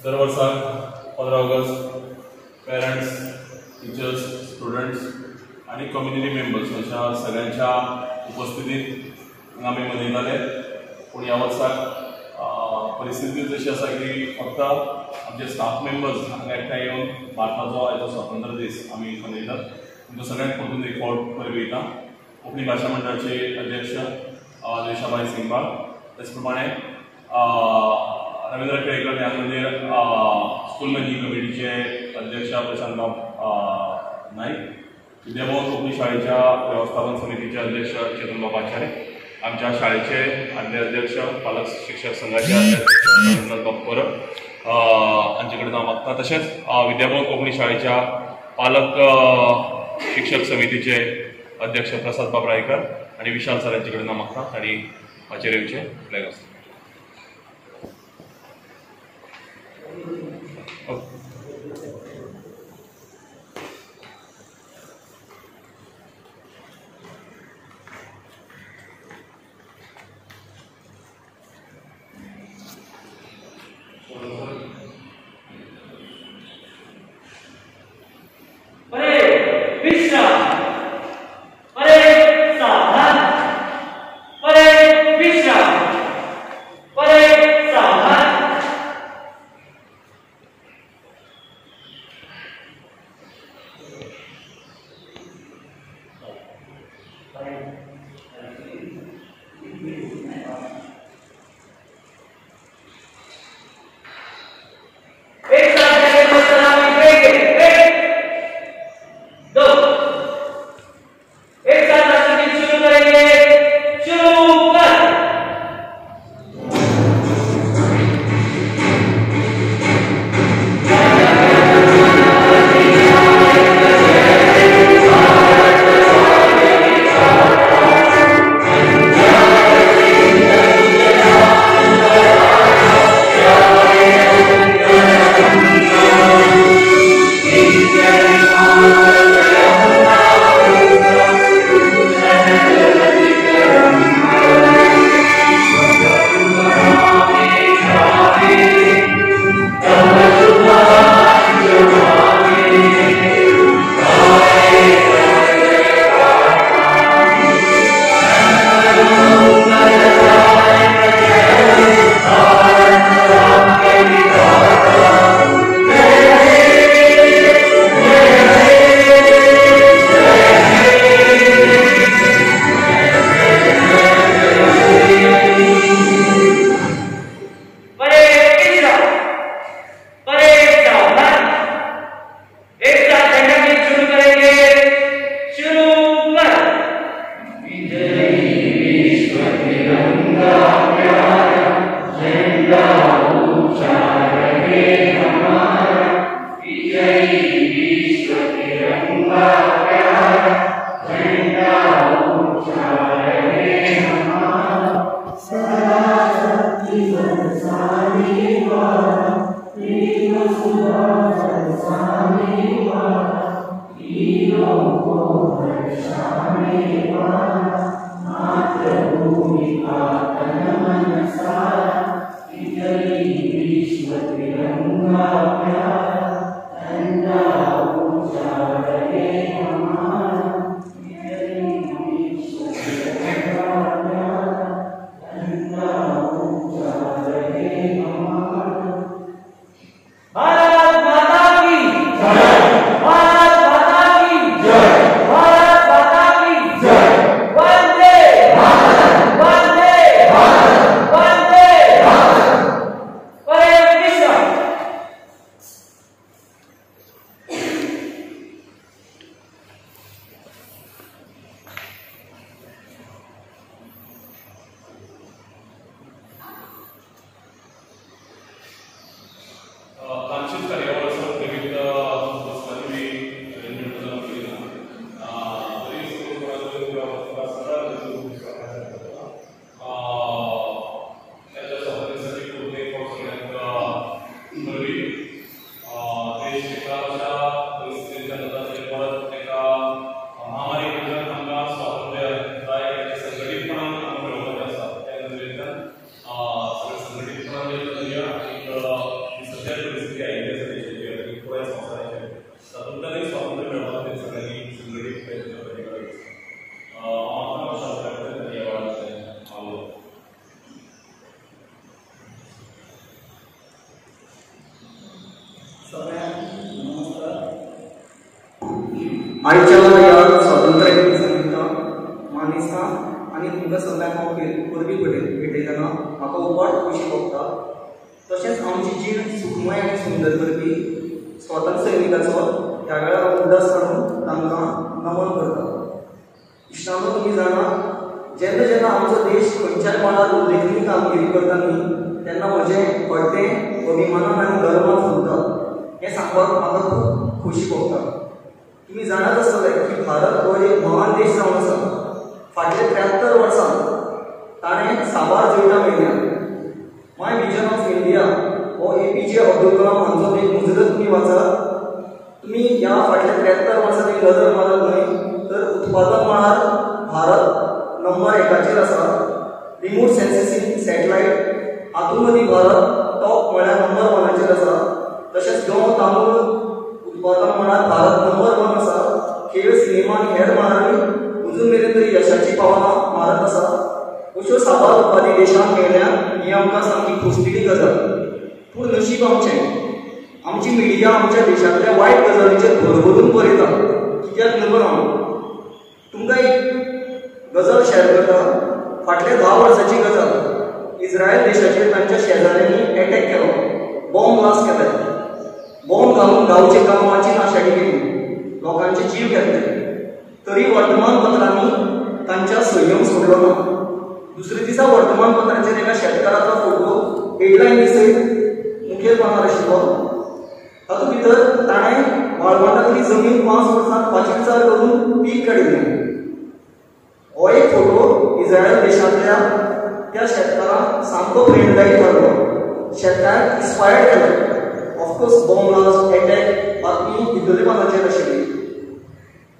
दर वर्साक 15 August parents, teachers, students आनी कम्युनिटी मेंबर्स अशा सगळ्यांच्या उपस्थितीत आमी मनयताले. पूण ह्या वर्साक परिस्थिती तशी आसा की फक्त आमचे स्टाफ मेंबर्स हांगा एकठांय येवन भारताचो आयचो स्वातंत्र्य दीस आमी मनयतात. तुमकां सगळ्यांक परतून एक फावट परबीं दिता. कोंकणी भाशा मंडळाचे अध्यक्ष देशाबाई सिंगबाळ, त्याच प्रमाणे रवींद्र केळेकर ज्ञान मंदिर स्कूल मॅनेजिंग कमिटीचे अध्यक्ष प्रशांत बाब नाईक, विद्याभवन कोंकणी शाळेच्या वेवस्थापन समितीचे अध्यक्ष चेतन बाब आचार्य, आमच्या शाळेचे आदले अध्यक्ष पालक शिक्षक संघाचे अध्यक्ष रवींद्रनाथ बाब परब हांचे कडेन हांव मागता. तशेंच विद्याभवन कोंकणी शाळेच्या पालक शिक्षक समितीचे अध्यक्ष प्रसाद बाब रायकर आनी विशाल सर हांचे कडेन हांव मागता तांणी माचयेर येवचें. फ्लॅग आसता. सगळ्यांक नमस्कार. आयच्या ह्या स्वातंत्र्य दिसा निमतान मानेस्तां आनी तुमकां सगळ्यांक हांव परबीं भेटयतना म्हाका उपाट खोशी भोगता. तशेंच आमची जीण सुखमय आनी सुंदर करपी स्वातंत्र्य सैनिकाचो ह्या वेळार हांव उगडास काडून तांकां नमन करता. इश्टांनो, तुमी जाणा, जेन्ना जेन्ना आमचो देश खंयच्याय मळार उल्लेखनीय कामगिरी करता न्ही, तेन्ना म्हजें हड्डें अभिमानान आनी गर्वान फुलता. हें सांगपाक म्हाका खूब खोशी भोगता. तुमी जाणात आसतले की भारत हो एक महान देश जावन आसा. फाटल्या 73 वर्सां ताणें साबार जैतां मेळ्ळ्या. माय विजन ऑफ इंडिया हो APJ Abdul Kalam हांचो एक मुजरत तुमी वाचात. तुमी ह्या फाटल्या 73 वर्सां एक नदर मारत न्हय तर उत्पादन मळार भारत नंबर 1 आसा. रिमोट सेन्सिंग सॅटलायट हातूंत मदीं भारत टॉप म्हळ्यार नंबर 1 आसा. तशेंच गंव तांदूळ उत्पादन मळार भारत नंबर 1 आसा. खेळ, सिनेमा आनी हेर मळांनी अजून मेरेन तरी यशाची पावलां मारत आसा. अश्यो साबार उपाधी देशांत मेळ्ळ्या ही आमकां सामकी खोसदिणी गजाल. पूण नशीब आमचें, आमची मिडिया आमच्या देशांतल्या वायट गजालीचेर भरभरून बरयता. कित्याक नबर हांव तुमकां एक गजाल शेअर करता. फाटल्या 10 वर्सांची गजाल. इस्रायल देशाचेर तांच्या शेजाऱ्यांनी एटॅक केलो, बॉम्ब ब्लास्ट केले. बॉम्ब घालून गांवचे गांवाची नाशाडी केली, लोकांचे जीव घेतले. तरी वर्तमानपत्रांनी तांच्या संयम सोडलो ना. दुसऱ्या दिसा वर्तमानपत्राचेर एका शेतकाराचो फोटो हेडलायनी सयत मुखेल पानार आशिल्लो. तातूंत भितर ताणें वाळवंटांतली जमीन 5 वर्सांत पाचवीचार करून पीक काडिल्लें. हो एक फोटो इस्रायल देशांतल्या त्या शेतकारांक सामको प्रेरणादायी थारलो. शेतकारांक इन्स्पायर्ड केलो. ऑफकोर्स बॉम्ब ब्लास्ट एटॅक बातमी भितरल्या पानाचेर आशिल्ली.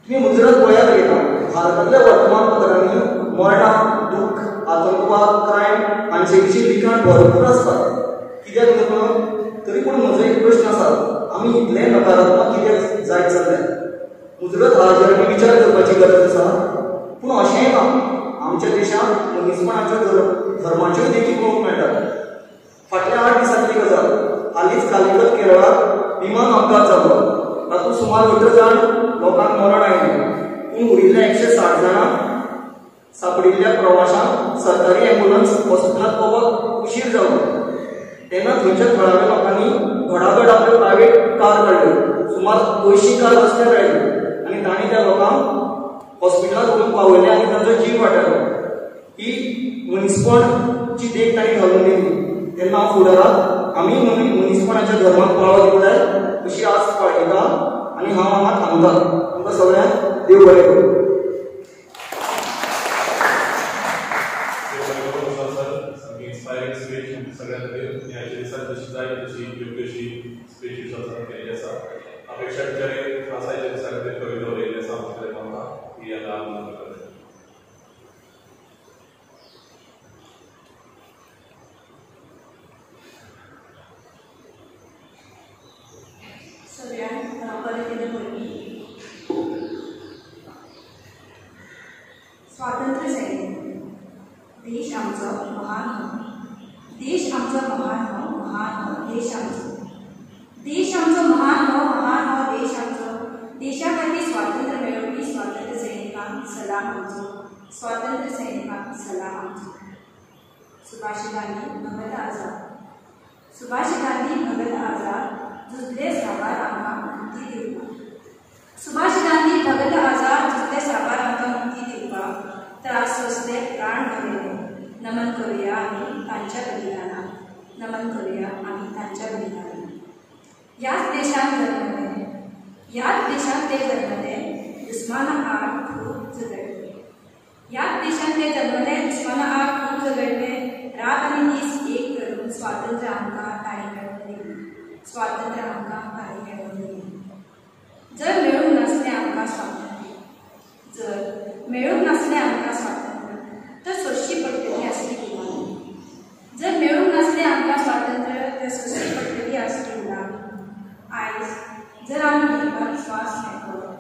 तुमी मुजरत पळयात घेता, भारतांतल्या वर्तमानपत्रांनी मरणां, दुख्ख, आतंकवाद, क्रायम हांचे विशीं लिखाण भरपूर आसता. कित्याक नकळो तरी पूण म्हजो एक प्रश्न आसा, आमी इतले नकारात्मक कित्याक जायत चल्ले? मुजरत हाचेर आमी विचार करपाची गरज आसा. पूण अशेंय ना, आमच्या देशांत मनीसपणाच्यो धर्माच्योय देखी पळोवंक मेळटात. फाटल्या 8 दिसांतली गजाल. हालींच कालिकत केरळाक विमान अपघात जालो. तातूंत सुमार 18 जाण लोकांक मरण आयलें. पूण उरिल्ल्या 160 जाणांक सापडिल्ल्या प्रवाशांक सरकारी ॲम्ब्युलन्स हॉस्पिटलांत पावपाक उशीर जालो. तेन्ना थंयच्या थळाव्या लोकांनी घडाघड आपल्यो प्रायवेट कार काडल्यो. सुमार 80 कार रस्त्यार आयल्यो आनी तांणी त्या लोकांक हॉस्पिटलांत व्हरून पावयले आनी तांचो जीव वाटायलो. ही मनीसपणची देख तांणी घालून दिली. तेन्ना फुडाराक आमी मनीसपणाच्या धर्माक पाळो दिवंक जाय अशी आस बाळगिता आनी हांव हांगा थांबता. तुमकां सगळ्यांक देव बरें करूं. इन्स्पायरींग स्पीच सगळ्यां खातीर. आयच्या दिसा जशी जाय तशी योग्य अशी स्पीच विश्वासान केल्ली आसा. अपेक्षा टिचरीन खास आयच्या दिसा खातीर कविता बरयल्ली आसा आमचे कडेन पावता ती आतां आमी करता. सगळ्यांक परत एकदां परबीं. स्वातंत्र्य सैनिक. देश आमचो महान हो, देश आमचो महान हो, महान हो देश आमचो. देश आमचो महान हो, महान हो देश आमचो. देशा खातीर स्वातंत्र्य मेळोवपी स्वातंत्र्य सैनिकांक सलाम आमचो, स्वातंत्र्य सैनिकांक सलाम आमचो. सुभाष गांधी भगत आझाद. सुभाष गांधी भगत आझाद झुजले साबार आमकां मुक्ती दिवपाक. सुभाष गांधी भगत आझाद झुजले साबार आमकां मुक्ती दिवपाक. त्रास सोंसले, प्राण वगयले. नमन करुया आमी तांच्या बलिदानाक, नमन करुया आमी तांच्या बलिदानाक. ह्याच देशांत जल्मले, ह्याच देशांत ते जल्मले, दुस्माना आड खूब झगडले. ह्याच देशांत ते जल्मले, दुस्माना आड खूब झगडले. रात आनी दीस एक करून स्वातंत्र्य आमकां तांणी मेळोवन दिलें, स्वातंत्र्य आमकां तांणी मेळोवन दिलें. जर मेळूंक नासलें आमकां स्वातंत्र्य, जर मेळूंक नासलें आमकां स्वातंत्र्य तर सोंसची पडटली आसली गुलामी. जर मेळूंक नासलें आमकां स्वातंत्र्य तर सोंसची पडटली आसली गुलामी. आयज जर आमी घेवपाक श्वास मेळटलो,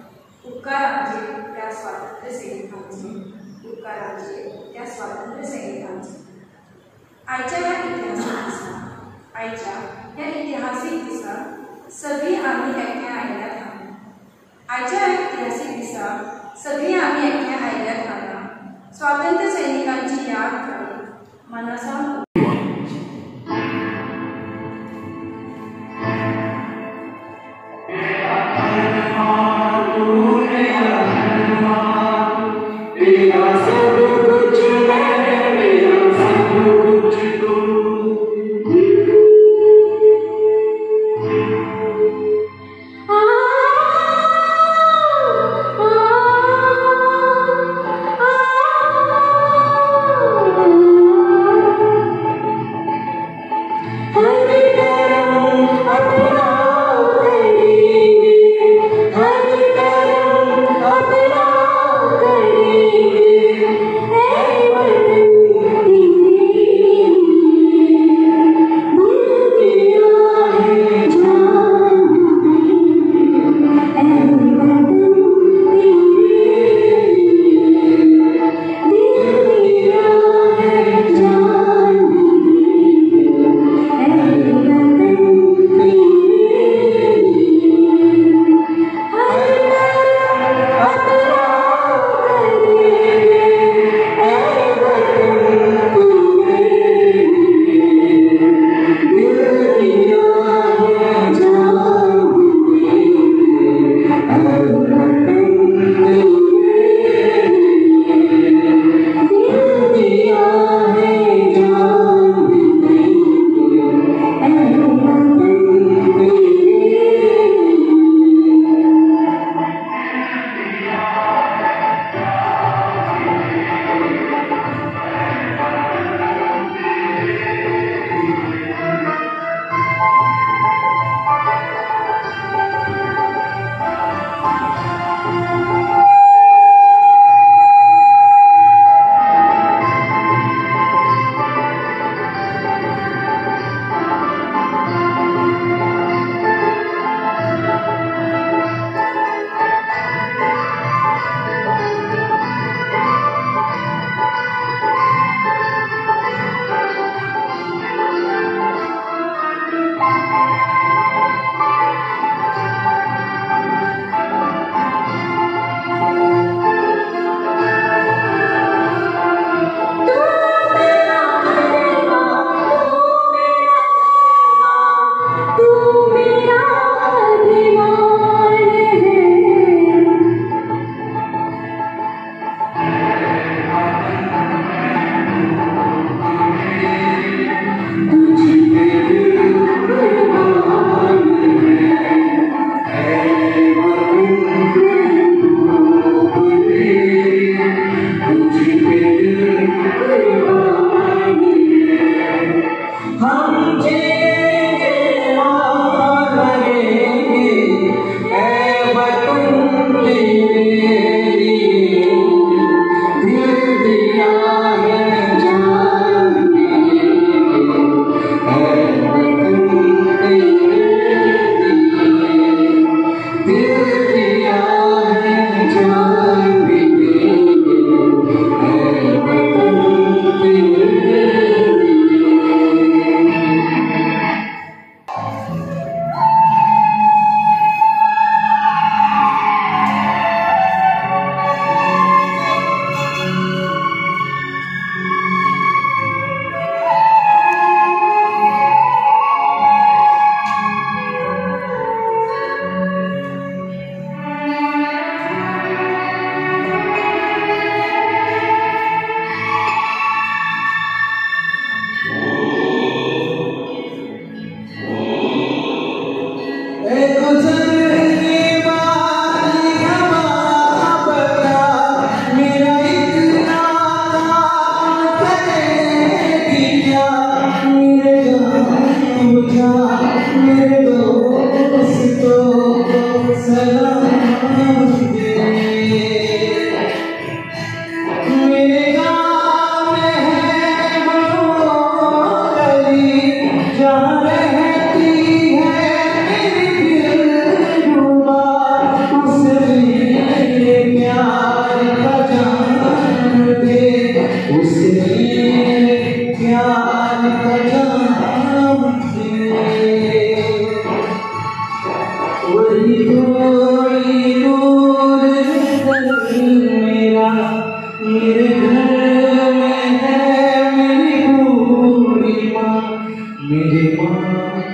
उपकार आमचे त्या स्वातंत्र्य सैनिकांचे, उपकार आमचे त्या स्वातंत्र्य सैनिकांचे. आयच्या ह्या इतिहासीक दिसा, आयच्या ह्या इतिहासीक दिसा सगळीं आमी एकठांय आयल्यात हांगा. आयच्या ऐतिहासीक दिसा सगळीं आमी एकठांय आयल्यात हांगा स्वातंत्र्य सैनिकांची याद करीत मनासावन.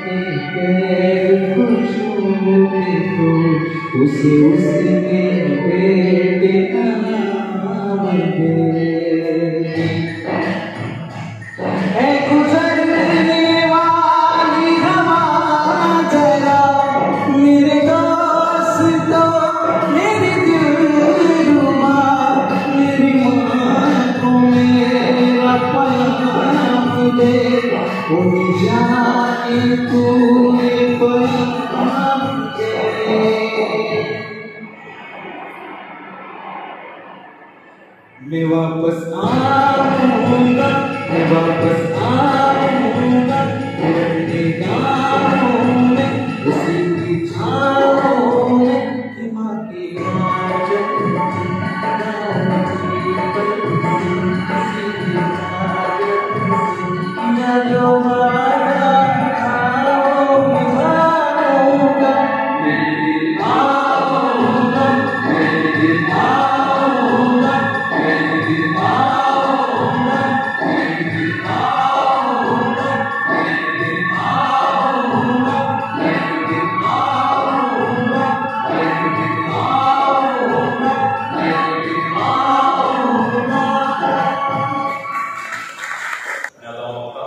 के पैर को छूए तो उसे उसके बेटे का नाम दे। ऐ गुजरने वाली हवा जरा मेरे दोस्तों मेरे दिलरुबा, मेरी माँ को मेरा पैगाम दे, उन्हें जाके तू पैगाम दे। मैं वापस आऊंगा, मैं वापस आऊंगा, अपने गाँव में उसी की छाँव में कि माँ की आँचल की गाँव की बंसी उसी की आदत सी, मैं जो वादा था वो निभाऊंगा, मेरे आऊंगा, मेरे आऊंगा, मेरे आऊंगा, मेरे आऊंगा, मेरे आऊंगा, मेरे आऊंगा, मेरे आऊंगा, मेरे आऊंगा। आनी आतां हांव म्हाका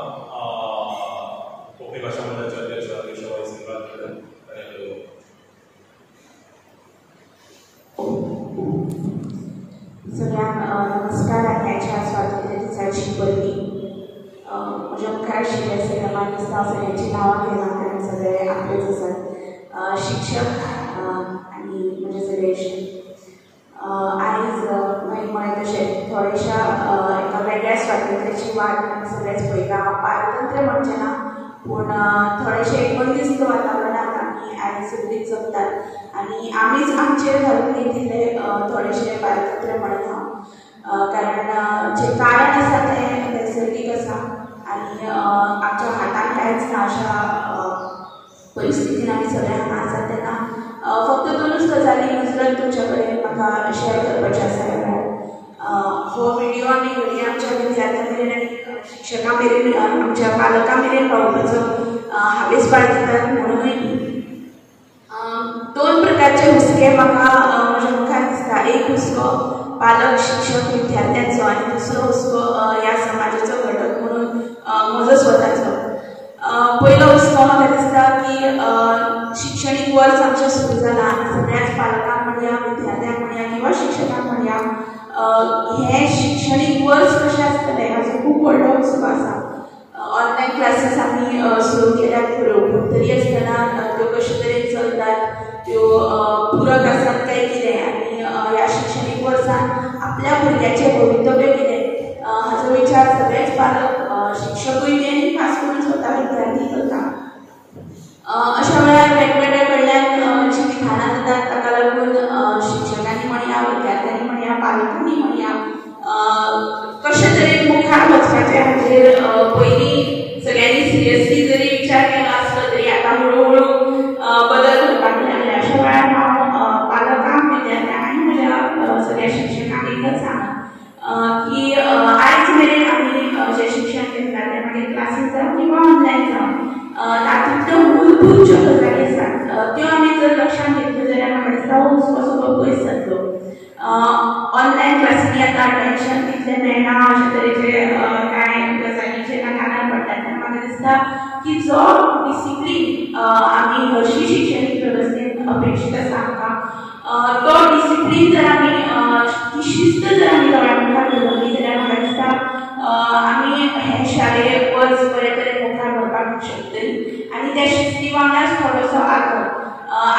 कोंकणी भाशा मंडळाचे अध्यक्ष केशव सिंगबाळ ताणें आपलें सगळ्यांक नमस्कार आनी आयच्या स्वातंत्र्य दिसाची परबीं. म्हज्या मुखार आशिल्ले सगळे मानेस्त हांव सगळ्यांची नांवां घेना कारण सगळे आपलेच आसात, शिक्षक आनी म्हजे सगळे इश्ट. आयज मागीर म्हळें तशें थोडेशा एका वेगळ्या स्वातंत्र्याची वाट आमी सगळेच पळयता. हांव पारतंत्र्य म्हणचें ना, पूण थोडेशें एक बंदिस्त वातावरणांत आमी आयज सगळींच जगतात आनी आमीच आमचेर घालून घेतिल्लें थोडेशें पारतंत्र्य म्हणत हांव, कारण जें कारण आसा तें नैसर्गीक आसा आनी आमच्या हातान कांयच ना अशा परिस्थितीन आमी सगळे हांगा आसात. तेन्ना फक्त दोनूच गजाली मुजरत तुमच्या कडेन म्हाका शेअर करपाच्यो आसा ह्या वेळार. हो व्हिडियो आमी घडये आमच्या विद्यार्थ्यां मेरेन आनी शिक्षकां मेरेन, आमच्या पालकां मेरेन पावोवपाचो हावेस बाळगितात म्हणूनय न्ही. दोन प्रकारचे हुस्के म्हाका म्हज्या मुखार दिसता. एक हुस्को पालक शिक्षक विद्यार्थ्यांचो आनी दुसरो हुस्को ह्या समाजाचो घटक म्हणून म्हजो स्वताचो. पयलो हुस्को म्हाका दिसता की शिक्षणीक वर्स आमचें सुरू जालां आनी सगळ्याच पालकांक म्हणया, विद्यार्थ्यांक म्हणया किंवा शिक्षकांक म्हणया, हें शिक्षणीक वर्स कशें आसतलें हाचो खूब व्हडलो हुस्को आसा. ऑनलायन क्लासीस आमी सुरू केल्यात खऱ्यो, पूण तरी आसतना त्यो कशे तरेन चलतात, त्यो पुरक आसात काय कितें, आनी ह्या शिक्षणीक वर्सान आपल्या भुरग्याचें भवितव्य कितें हाचो विचार सगळेच पालक, शिक्षकूय बी आनी खास करून स्वता विद्यार्थी करता. अशा वेळार वेगवेगळ्या कडल्यान जीं विधानां जातात ताका लागून शिक्षकांनी म्हणया, विद्यार्थ्यांनी म्हणया, पालकांनी म्हणया, कशे तरेन मुखार वचपाचें हाचेर पयलीं सगळ्यांनी सिरियसली जरी विचार केलो आसलो तरी आतां हळुहळू बदल घडपाक लागले. अशा वेळार हांव पालकांक, विद्यार्थ्यांक आनी म्हज्या सगळ्या शिक्षकांक एकच सांगत की आयज मेरेन आमी जें शिक्षण घेतलां तें मागीर क्लासीस जावं किंवा ऑनलायन जावं, तातूंतल्यो मूलभूत ज्यो गजाली आसात त्यो आमी जर लक्षांत घेतल्यो जाल्यार म्हाका दिसता हो हुस्को सगळो पयस जातलो. ऑनलायन क्लासींनी आतां अटेन्शन तितलें मेळना अशे तरेचे कांय गजाली जेन्ना कानार पडटात तेन्ना म्हाका दिसता की जो डिसिप्लीन आमी हरशीं शिक्षणीक वेवस्थेंत अपेक्षीत आसा आमकां, तो डिसिप्लीन जर आमी, ती शिस्त जर आमी दोळ्या मुखार दवरली जाल्यार म्हाका दिसता आमी हें शालेय वर्स बरे तरेन मुखार व्हरपाक शकतली. आनी त्या शिस्ती वांगडाच थोडोसो आदर,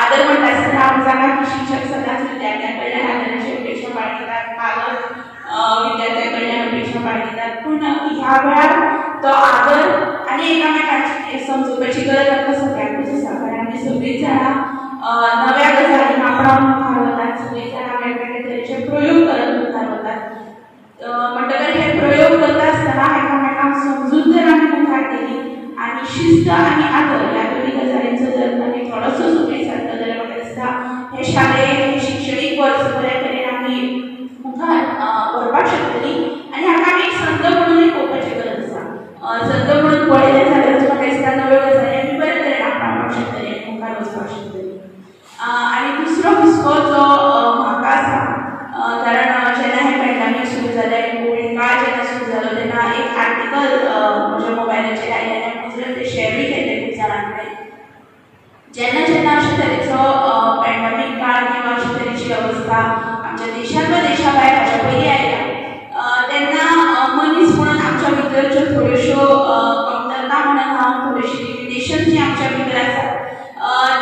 आदर म्हणटा आसतना हांव जाणा की शिक्षक सदांच विद्यार्थ्यां कडल्यान आदराची अपेक्षा बाळगितात, पालक विद्यार्थ्यां कडल्यान अपेक्षा बाळगितात, पूण ह्या वेळार तो आदर आनी एकामेकांची समजुपाची गरज आमकां सगळ्यांकूच आसा, कारण आमी सगळींच जाणां नव्या गजालींक आपणावन मुखार वतात, सगळीं जाणां वेगवेगळे तरेचे प्रयोग करत मुखार वतात. म्हणटकर हे प्रयोग करता आसतना एकामेकांक समजून जर आमी मुखार गेली आनी शिस्त आनी आदर ह्या दोनी गजालींचो जर आमी थोडोसो सुमेळ सादलो जाल्यार म्हाका दिसता हे शालेय, हे शिक्षणीक वर्स बऱ्या तरेन आमी मुखार व्हरपाक शकतली. आनी हाका आमी एक संद म्हणूनय पळोवपाची गरज आसा. संद म्हणून पळयलें जाल्यार म्हाका दिसता नव्यो गजाली आमी बऱ्या तरेन जेन्ना जेन्ना अशे तरेचो पॅन्डेमीक काळ किंवा अशे तरेची अवस्था आमच्या देशांत वा देशा भायर हाच्या पयलीं आयल्या तेन्ना मनीस म्हणून आमच्या भितर ज्यो थोड्योश्यो कमतरता म्हणून हांव थोड्योशी लिमिटेशन जी आमच्या भितर आसा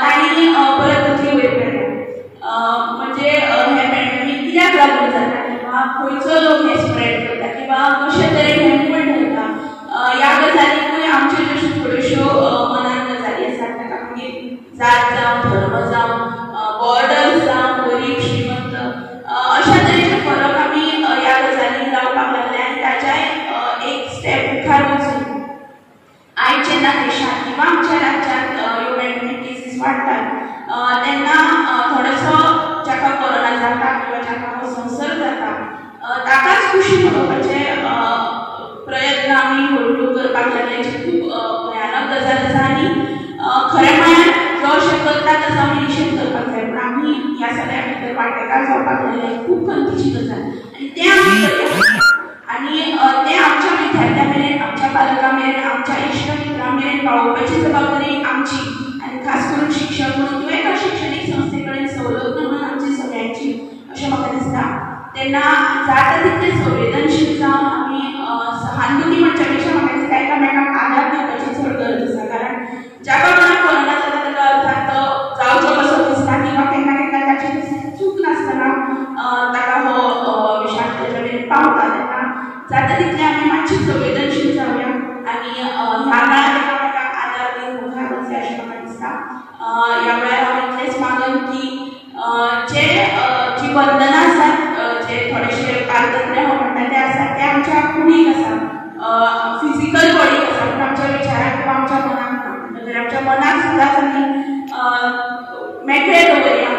तांणी परत तकली वयर काडल्या. म्हणजे हें पॅन्डेमीक कित्याक लागून जाता किंवा खंयचो लोक हें स्प्रेड करता किंवा कशे तरेन हें मूळ ठरता ह्या गजालीकूय आमच्यो ज्यो थोड्योश्यो मनान गजाली आसात ताका मागीर जात जावं, धर्म जावं, बॉर्डर्स जावं, गरीब श्रीमंत अशा तरेचे फरक आमी ह्या गजालींक लावपाक लागले आनी ताच्याय एक स्टेप मुखार वचून आयज जेन्ना देशांत किंवा आमच्या राज्यांत ह्यो पॅन्डेमीक केसीस वाडटात तेन्ना थोडोसो जाका कोरोना जाता किंवा जाका हो संसर्ग जाता ताकाच खुशी मनोवपाचे प्रयत्न आमी हळूहळू करपाक लागले, जी खूब भयानक गजाल आसा. आनी खरें म्हळ्यार जो अशें करता ताचो आमी निशेध करपाक जाय, पूण आमी ह्या सगळ्या भितर वांटेकार जावपाक लागले खूब खंतीची गजाल आनी तें आमी करया आनी तें आमच्या विद्यार्थ्यां मेरेन, आमच्या पालकां मेरेन, आमच्या इश्ट मित्रां मेरेन पावोवपाची जबाबदारी आमची आनी खास करून शिक्षक म्हणून किंवा एका शिक्षणीक संस्थे कडेन संलग्न म्हणून आमची सगळ्यांची अशें म्हाका दिसता. तेन्ना जाता तितलें संवेदनशील जावन आमी सहानुभूती म्हणच्या पेक्षा म्हाका दिसता एकामेकांक आदार दिवपाची चड गरज आसा. कारण जाका कोणाक कोरोना जाता ताका अर्थात तो जावचो कसो दिसता किंवा केन्ना केन्ना ताची चूक नासतना ताका हो विशाण ताच्या मेरेन पावता तेन्ना जाता तितलें आमी मातशी संवेदनशील जावया आनी ह्या काळार एकामेकांक आदार दिवन मुखार वचया अशें म्हाका दिसता. ह्या वेळार हांव इतलेंच मागन की जे जी बंधनां आसात, जे थोडेशे पारतंत्र्य हांव म्हणटा ते आसात ते आमच्या कुडीक आसा, फिजिकल बॉडीक आसा, पूण आमच्या विचाराक किंवा आमच्या मनाक ना. म्हणटकीर आमच्या मनाक सुद्दां आमी मेकळे दवरया